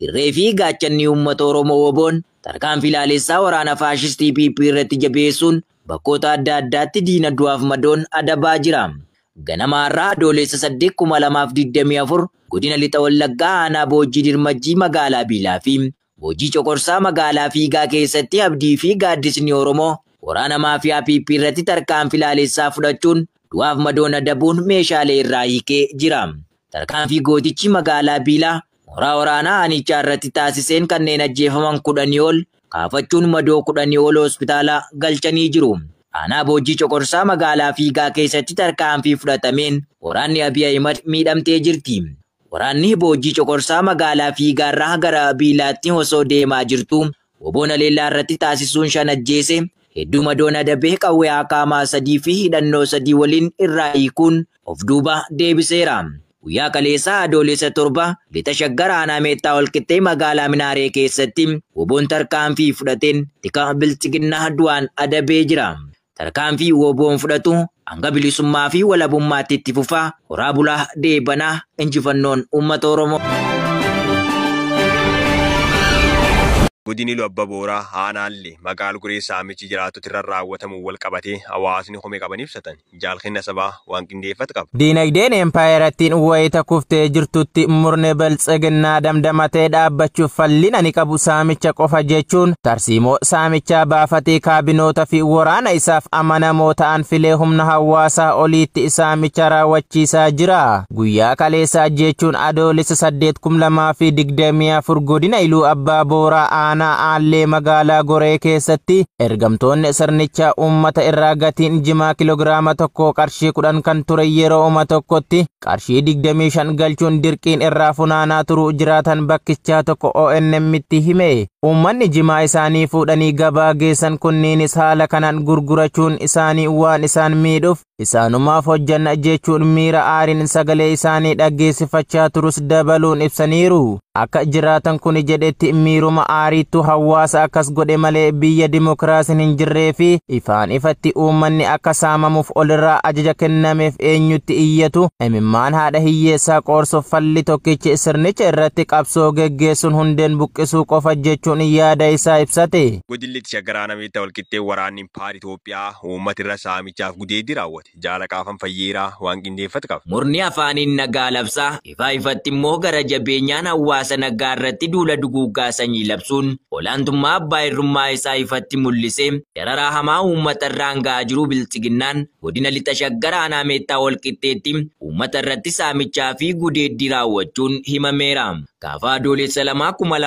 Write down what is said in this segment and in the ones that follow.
Irree fi gaachanni uummata Oromoo WBO'n tarkaanfii laalessaa waraana faashistii PP irratti jabeessuun bakkoota adda addaatti diina du'aaf madoon adabaa jira. Ganama har'aa Adoolessa 8,2024 godina Lixa Wallaggaa aanaa Boojjii Dirmajjii magaalaa Biilaa fi Boojjii Coqorsaa magaalaa Fiigaa keessatti abdii fi gaaddisni Oromoo waraana maafiyaa PP irratti tarkaanfii laalessaa fudhachuun du'aaf madoon adabuun meeshaalee irraa hiikee jira. Tarkaanfii gootichi magaalaa Biilaa mooraa waraanaa aanichaa irratti taasiseen kanneen ajjeefaman 10 ol kaafachuun madoo 10 ol hospitaala galchanii jiru. Aanaa Boojjii Coqorsaa magaalaa Fiigaa keessatti tarkaanfii fudhatameen waraanni Abiy Ahimad miidhamtee jirti. Waraanni Boojjii Coqorsaa magaalaa Fiigaa irraa gara Biilaatti osoo deemaa jirtu WBO'n haleellaa irratti taasisuun 5 ajjeese, hedduu madoon adabee qawwee akaamaa 3 fi hidhannoo 3 waliin irraa hiikuun of duuba deebiseera. Guyyaa kaleessaa Adoolessa 7 Lixa Shaggar aanaa Meettaa Walqixxee magaalaa Minaaree keessatti WBO'n tarkaanfii fudhateen tika bilchiginnaa du'aan adabee jira. Tarkaanfii WBO'n fudhatu hanga bilisummaa fi walabummaatti itti fufaa. Horaa bulaa deebanaa injifannoon uummata Oromoo. Godinni Iluu Abbaa Booraa aanaallee magaala Guree saamichi jiraattota irra raawwatamuun wal qabatee hawaasni komee qaban ibsatan. Jaalkenna sabaa waan qindeeffatu qaba. Diinagdeen empaayerattiin wayita kuftee jirtutti murni biltsiginnaa damdamatee dhaabbachuuf fallina ni qabu saamicha qofa jechuun tarsiimoo saamichaa baafatee kaabinoota fi waraana isaaf amanamoo ta'an filee humna hawaasaa oliitti saamicha raawwachiisaa jira. Guyyaa kaleessaa jechuun Adoolessa 8,2024 godina Iluu Abbaa Booraa aanaa Aallee magaalaa Goree keessatti ergamtoonni sirnichaa uummata irraa gatiin jimaa kiloogiraama 1 qarshii 10 kan ture yeroo uma tokkotti qarshii 25 galchuun dirqiin irraa funaanaa turuu jiraatan bakkichaa tokko ONM'tti hime. Uummanni jimaa isaanii fuudhanii gabaa geessan kunniinis haala kanaan gurgurachuun isaanii waan isaan miidhuuf isaanumaaf hojjanna jechuun miira aariin sagalee isaanii dhaggeessifachaa turus dabaluun ibsaniiru. Akka jiraatan kuni jedhetti miiruma aariittu hawaasa akkas godhe malee biyya dimokiraasiin hin jirree fi ifaan ifatti uummanni akka saamamuuf olirraa ajaja kennameef eenyutti iyyatu imimmaan haadha hiyyeessaa qoorsuuf falli tokkichi sirnicha irratti qabsoo geggeessuun hundeen buqqisuu qofa jechuun yaada isaa ibsate. Godinni Lixa Shaggar aanaa Meettaa Walqixxee waraanni Impaayera Itoophiyaa uummata irra saamichaaf gudeeddii raawwate. Jaala qaafan fayyeeraa waan qindeeffatu qaba. Murni afaaniin nagaa labsaa ifaa ifatti immoo gara jabeenyaan hawaasa nagaa irratti duula duguuggaa sanyii labsuun olaantummaa abbaa irrummaa isaa ifatti mul'isee dararaa hamaa uummata irraan ga'aa jiru bilchiginnaan godina Lixa Shaggar aanaa Meettaa Walqixxeetti uummata irratti saamichaa fi gudeeddii raawwachuun himameera. Gaafa Adoolessa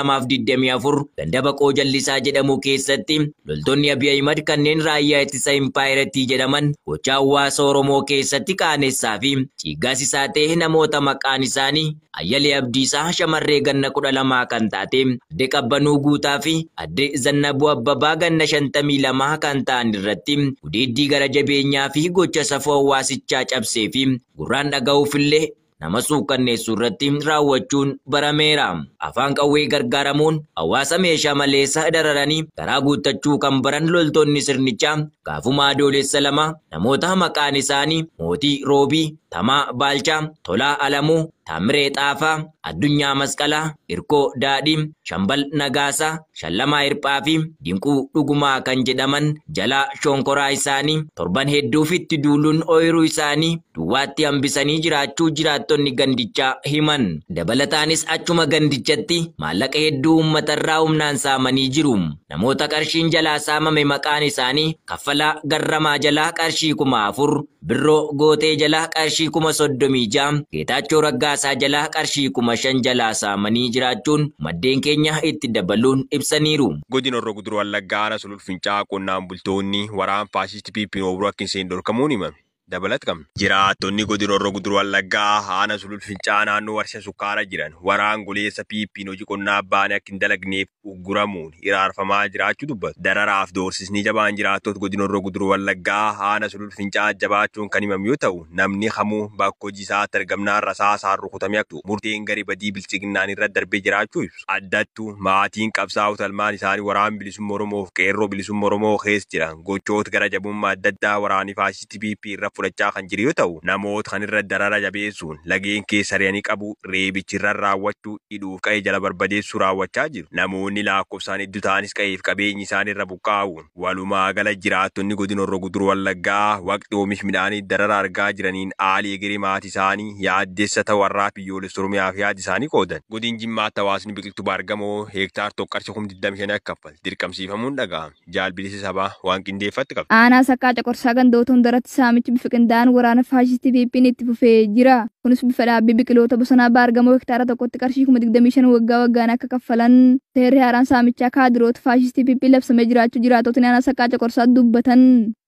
2,2024 ganda Baqoo Jallisaa jedhamu keessatti loltoonni Abiy Ahimad kanneen raayyaa ittisa impaayerattii jedhaman gocha hawaasa Oromoo keessatti qaanessaa fi ciiggaasisaa ta'e namoota maqaan isaanii Ayyalee Abdiisaa shamarree ganna 12 kan taate Adde Qabbanuu Guutaa fi Adde Zannabuu Abbabaa ganna 52 kan ta'an irratti gudeeddii gara jabeenyaa fi gocha safuu hawaasichaa cabsee fi gurraan dhaga'uufillee nama suukanneessuu irratti raawwachuun barameera. Afaan qawwee gargaaramuun hawaasa meeshaa maleessa dararanii karaa guuttachuu kan baran loltoonni sirnichaa gaafuma Adoolessa 2 namoota maqaan isaanii Mootii Roobii, Tamaa Baalchaa, Tolaa Alamuu, Taamiree Xaafaa, Addunyaa Masqalaa, Irkoo Daadhii, Shambal Nagaasaa, Shallamaa Hirphaa fi Dinquu Dhugumaa kan jedhaman jalaa shonkoraa isaanii torban hedduuf itti duuluun ooyiruu isaanii duwwaatti hambisanii jiraachuu jiraattonni gandichaa himan. Dabalataanis achuma gandichatti maallaqa hedduu uummatarraa humnaan saamanii jiru. Namoota qarshiin jalaa saamame maqaan isaanii Kaffalaa Garramaa jalaa qarshii 4,000, Birroo Gootee jalaa qarshii 36,000, Geetaachoo Raggaasaa jalaa qarshii 5,000 jalaa saamanii jiraachuun maddeen keenya itti dabaluun ibsaniiru. Godina Horroo Guduruu Wallaggaa aanaa Sulul Fincaa qonnaan bultoonni waraan faashistii PP Obroo akka hin seenne dhorkamuun himame. Dabalata qabna. Jiraattonni godina Horroo Guduruu Wallaggaa aanaa Sulul Fincaa naannoo warshaa sukkaaraa jiran waraan goleessa PP'n hojii qonnaa baanii akka hin dalagneef ugguramuun hiraarfamaa jiraachuu dubbatu. Dararaaf doorsisni jabaan jiraattota godina Horroo Guduruu Wallaggaa aanaa Sulul Fincaa jabaachuun kan himamu yoo ta'u, namni kamuu bakka hojii isaatti argamnaan rasaasaan rukutamee akka murteen garee badii bilchiginnaan irra darbee jiraachuu ibsu. Addattuu maatiin qabsaa'ota ilmaan isaanii waraan bilisummaa Oromoo fi qeerroo bilisummaa Oromoo keessa jiran gochoota gara jabummaa adda addaa waraanii faashistii PP irra fudhachaa kan jiru yoo ta'u, namoota kan irra darara jabeessuun lageen keessa ari'anii qabu, reebichi irra raawwachuu, hidhuuf qa'ee jala barbadeessuu raawwachaa jiru. Namoonni lakkoofsaan hedduu ta'anis qa'eef qabeenyi isaanii irra buqqaa'uun walumaa gala jiraattonni godina Horroo Guduruu Wallaggaa waqtii oomisha midhaanii darara argaa jiraniin haalli egeree maatii isaanii yaaddessa ta'u warraa biyyoolessa Oromiyaa fi yaada isaanii qoodan. Godin Jimmaatti hawaasni biqiltuu baargamoo heektaar tokko qarshii 25,000 akka kaffalu dirqamsiifamuun dhaga'ame. Jaalbilisi sabaa waan qindeeffatti qaba. Aanaa Sakkaa Coqorsaa gandoota hundarratti saamichi bifa qindaa'aan waraana faashistii PP'n itti fufee jira. Kunis bifa dhaabbii biqiloota bosonaa baargamoo hektaara tokkotti qarshii 25,000 waggaa waggaan akka kaffalan seerri haaraan saamichaa kaadiroota faashistii PP labsamee jiraachuu jiraatotni aanaa Sakkaa Coqorsaa dubbatan.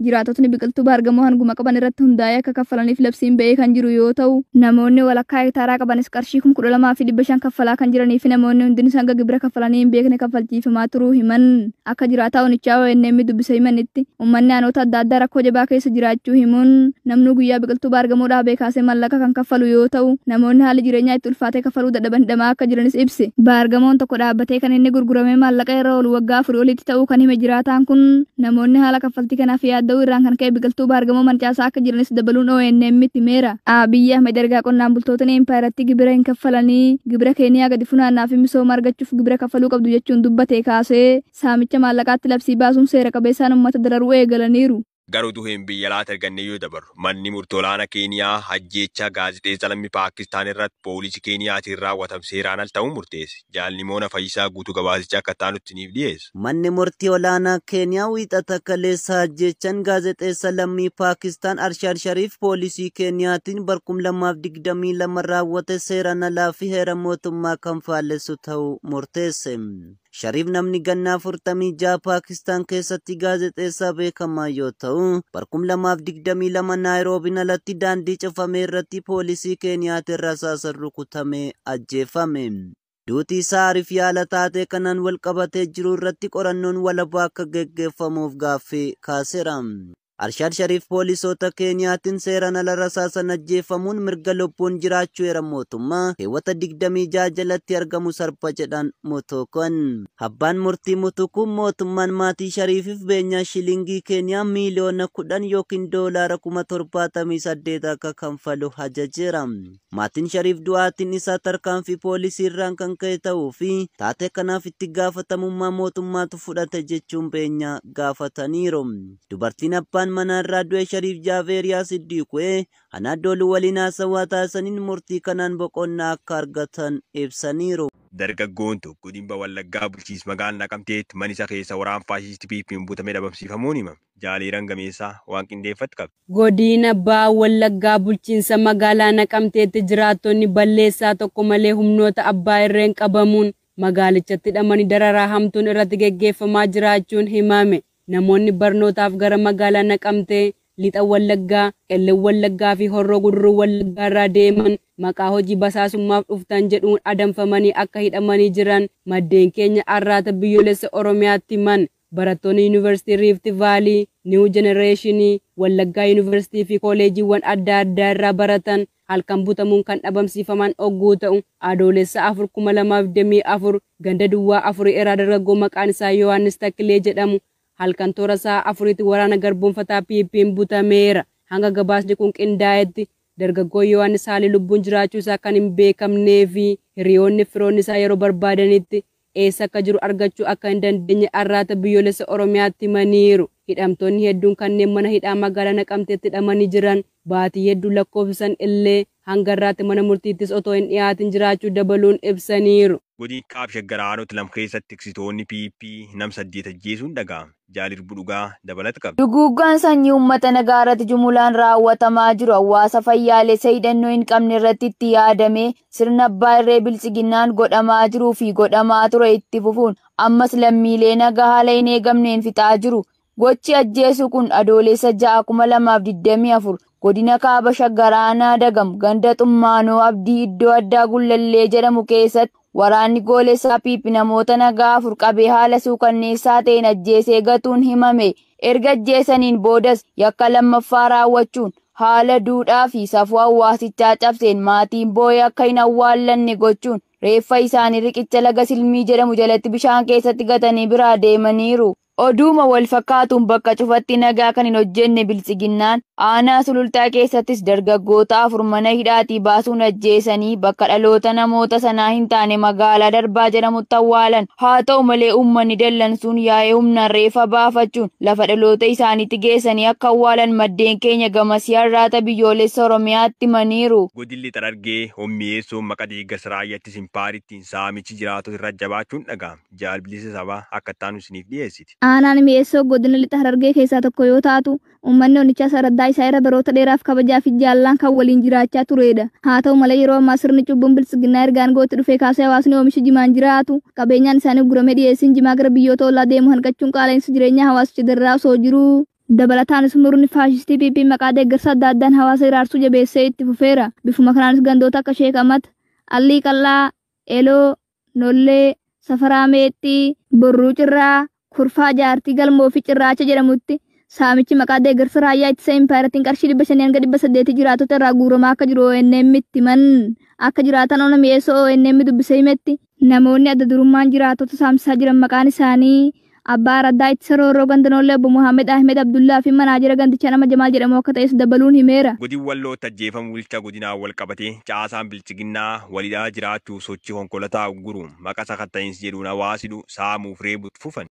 Jiraatotni biqiltuu baargamoo hanguma qaban irratti hundaa'ee akka kaffalaniif labsiin ba'ee kan jiru yoo ta'u, namoonni walakkaa hektaaraa qabanis qarshii 12,500 kaffalaa kan jiranii fi namoonni hundinuu hanga gibira kaffalanii hin beekne kaffalchiifamaa turuu himan. Akka jiraataa onichaa ONM dubbisa himanitti uummanni aanota adda addaa rakkoo jabaa keessa jiraachuu himuun namni guyyaa biqiltuu baargamoo dhaabee kaasee mallaqa kan kaffalu yoo ta'u, namoonni haalli jireenyaa itti ulfaatee kaffaluu dadhaban hidhamaa akka jiranis ibse. Baargamoon tokko dhaabbatee kan inni gurguramee maallaqa irra oolu waggaa 4 olitti ta'uu kan hime jiraataan kun namoonni haala kaffaltii kanaaf yaadda'uu irraan kan ka'e biqiltuu baargamoo mancaasaa akka jiranis dabaluun ONM itti himeera. Abiyyi Ahmed ergaa qonnaan bultootni impaayiraatti gibira hin kaffalanii gibira Keeniyaa gadi funaannaa fi misooma argachuuf gibira kaffaluu qabdu jechuun dubbate kaasee saamicha maallaqaatti labsii baasuun seera qabeessaan uummata dararuu eegalaniiru. Garuu duheen biyya alaatti argannee yoo dabarru manni murtii olaanaa Keeniyaa ajjeechaa gaazexeessaa lammii Paakistaan irratti poolisii Keeniyaatiin raawwatame seeraan al ta'uu murteesse. Jaalnimoona Fayyisaa guutuu gabaasichaa akka taanutti niif dhiyeessa. Manni murtii olaanaa Keeniyaa wiixata kaleessa ajjeechaan gaazexeessaa lammii Paakistaan Arshaad Shariif poolisii Keeniyaatiin bara 2022 raawwate seeraan alaa fi heera mootummaa kan faallessu ta'uu murteesse. Shariif namni gannaa 46 Paakistaan keessatti gaazexeessaa beekamaa yoo ta'u, bara 2022 Naayiroobiin alatti daandii cufame irratti poolisii Keeniyaatiin rasaasaan rukutamee ajjeefame. Duuti isaa Ariif yaala taatee kanaan wal qabatee jiru irratti qorannoon walabaa akka geggeeffamuuf gaaffii kaaseera. Arshaad Shariif poolisoota Keeniyaatiin seeraan ala rasaasan ajjeefamuun mirga lubbuun jiraachuu heera mootummaa keewwata 26 jalatti argamu sarba jedhan Mutukuun. Abbaan murtii Mutukuun mootummaan maatii Shariifiif beenyaa shilingii Keeniyaa miiliyoona 10 yookiin doolaara 78,000 akka kanfalu ajajeera. Maatiin Shariif du'aatiin isaa tarkaanfii poolisii irraan kan ka'e ta'uu fi taatee kanaaf itti gaafatamummaa mootummaatu fudhate jechuun beenyaa gaafataniiru. Dubartiin abbaan mana irraa du'e Shariif Jaaveeriyaa Siddiiqee Anaadooluu waliin haasawaa taasisaniin murtii kanaan boqonnaa akka argatan ibsaniiru. Dargaggoon tokko dhimma Wallaggaa bulchiinsa magaalaa Naqamteetti mana isa keessa waraan faashistii PP'n butamee dhabamsiifamuun himame. Jaaliiraan Gameessaa waan qindeeffatti qaba. Godina Baha Wallaggaa bulchiinsa magaalaa Naqamteetti jiraattonni balleessaa tokko malee humnoota abbaa irreen qabamuun magaalichatti hidhamanii dararaa hamtuun irratti geggeeffamaa jiraachuun himame. Namoonni barnootaaf gara magaalaa Naqamtee, Lixa Wallaggaa, Qellem Wallaggaa fi Horroo Guduruu Wallaggaa irraa deeman maqaa hojii basaasummaaf dhuftan jedhuun adamfamanii akka hidhamanii jiran maddeen keenya Arraata Biyyoolessa Oromiyaatti himan. Barattoonni Yuunivarsiitii Rift Vaalii, Niw Jenereeshinii, Wallaggaa Yuunivarsiitii fi kooleejiiwwan adda addaa irraa baratan halkan butamuun kan dhabamsiifaman ogguu ta'u, Adoolessa 4, 2024 ganda duwwaa 4 irraa dargaggoo maqaan isaa Yohaannis Takilee jedhamu halkan toora sa'a 4tti waraana garboomfataa PP'n butameera. Hanga gabaasni kun qindaa'etti dargaggoo Yohaannis haalli lubbuun jiraachuu isaa kan hin beekamnee fi hiriyoonni firoonni isaa yeroo barbaadanitti eessa akka jiru argachuu akka hin dandeenye Arraata Biyyoolessa Oromiyaatti himaniiru. Hidhamtoonni hedduun kanneen mana hidhaa magaalaa Naqamteetti hidhamanii jiran baatii hedduu lakkoofsan illee hanga irraatti mana murtiittis otoo hin dhiyaatin jiraachuu dabaluun ibsaniiru. Godina Kaaba Shaggar Aanota lama keessatti tiksitoonni PP nam 8 ajjeesuun dhaga'ame. Jaalir Budhugaa dabalata qaba. Duguuggaan sanyii uummata nagaa irratti jumulaan raawwatamaa jiru hawaasa fayyaalessa hidhannoo hin qabne irratti itti yaadamee sirna abbaa irree bilchiginnaan godhamaa jiruu fi godhamaa ture itti fufuun ammas lammiilee nagaa haala hin eegamneen fixaa jiru. Gochi ajjeesu kun Adoolessa 6, 2024 Godina Kaaba Shaggar Aanaa Dagam ganda Xummaanoo Abdii iddoo addaa Gullallee jedhamu keessatti waraanni goolessaa PP namoota nagaa 4 qabee haala suukanneessaa ta'een ajjeesee gatuun himame. Erga ajjeesaniin boodas yakka lammaffaa raawwachuun haala duudhaa fi safuu hawaasichaa cabseen maatiin boo'ee akka hin awwaallanne gochuun reeffa isaanii riqicha laga Silmii jedhamu jalatti bishaan keessatti gatanii biraa deemaniiru. Oduuma wal fakkaatuun bakka cufatti nagaa kan hin hojjenne biltsiginnaan aanaa Sulultaa keessattis dargaggoota 4 mana hidhaatii baasuun ajjeesanii bakka dhaloota namoota sanaa hin taane magaalaa Darbaa jedhamutti awwaalan. Haa ta'u malee uummanni dallansuun yaa'ee humnaan reeffa baafachuun lafa dhaloota isaaniitti geessanii akka awwaalan maddeen keenya gamasii har'aata biyyoolessa Oromiyaatti himaniiru. Godilli Xarargee hommiyeessuun maqa deeggarsa raayyaatti simpaarittiin saamichi jiraatota irra jabaachuun dhaga'ama. Jaalbilisa sabaa akka taanu isiniif dhiyeessiti. Aanaan mi'eessoo godina lixa Harargee keessaa tokko yoo taatu, uummanni onichaa saraddaa isaa irra baroota dheeraaf kabajaa fi jaalallaan kan waliin jiraachaa turedha. Haa ta'u malee yeroo ammaa sirni cubbuun biltsiginnaa erga aangootti dhufee kaasee hawaasni oomisha jimaan jiraatu qabeenyaan isaanii uguramee dhiyeessiin jimaa gara biyyoota ollaa deemu hanqachuun qaala'insa jireenyaa hawaasicha darraa osoo jiruu. Dabalataanis murni faashistii PP maqaa deeggarsa adda addaan hawaasa iraarsuu jabeessee itti fufeera. Bifuma kanaanis gandoota akka Sheek Amat, Allii Qallaa, Eloo, Nollee, Safaraa Meexxii, Borruu Cirraa, Kurfaa Jaartii Galmoo fi Cirraacha jedhamutti saamichi maqaa deeggarsa raayyaa ittisa impaayiratiin qarshii 500 hanga 800 jiraatota irraa guuramaa akka jiru ONM itti himan. Akka jiraatan ona mi'eessoo ONM dubbisee himetti namoonni adda durummaan jiraatota saamsisaa jiran maqaan isaanii Abbaa Raddaa Ittisa Roorroo Gandanoollee Obbo Muhammad Ahmed Abdullaa fi manaajera gandichaa nama Jamaal jedhamu akka ta'es dabaluun himeera. Godin Wallootti ajjeefamuu bulchaa godinaan wal qabatee caasaan bilchiginnaa walidhaa jiraachuu sochii konkolataa ugguruun maqa sakatta'iinsi jedhuun hawaasi saamuuf reebuutti fufan.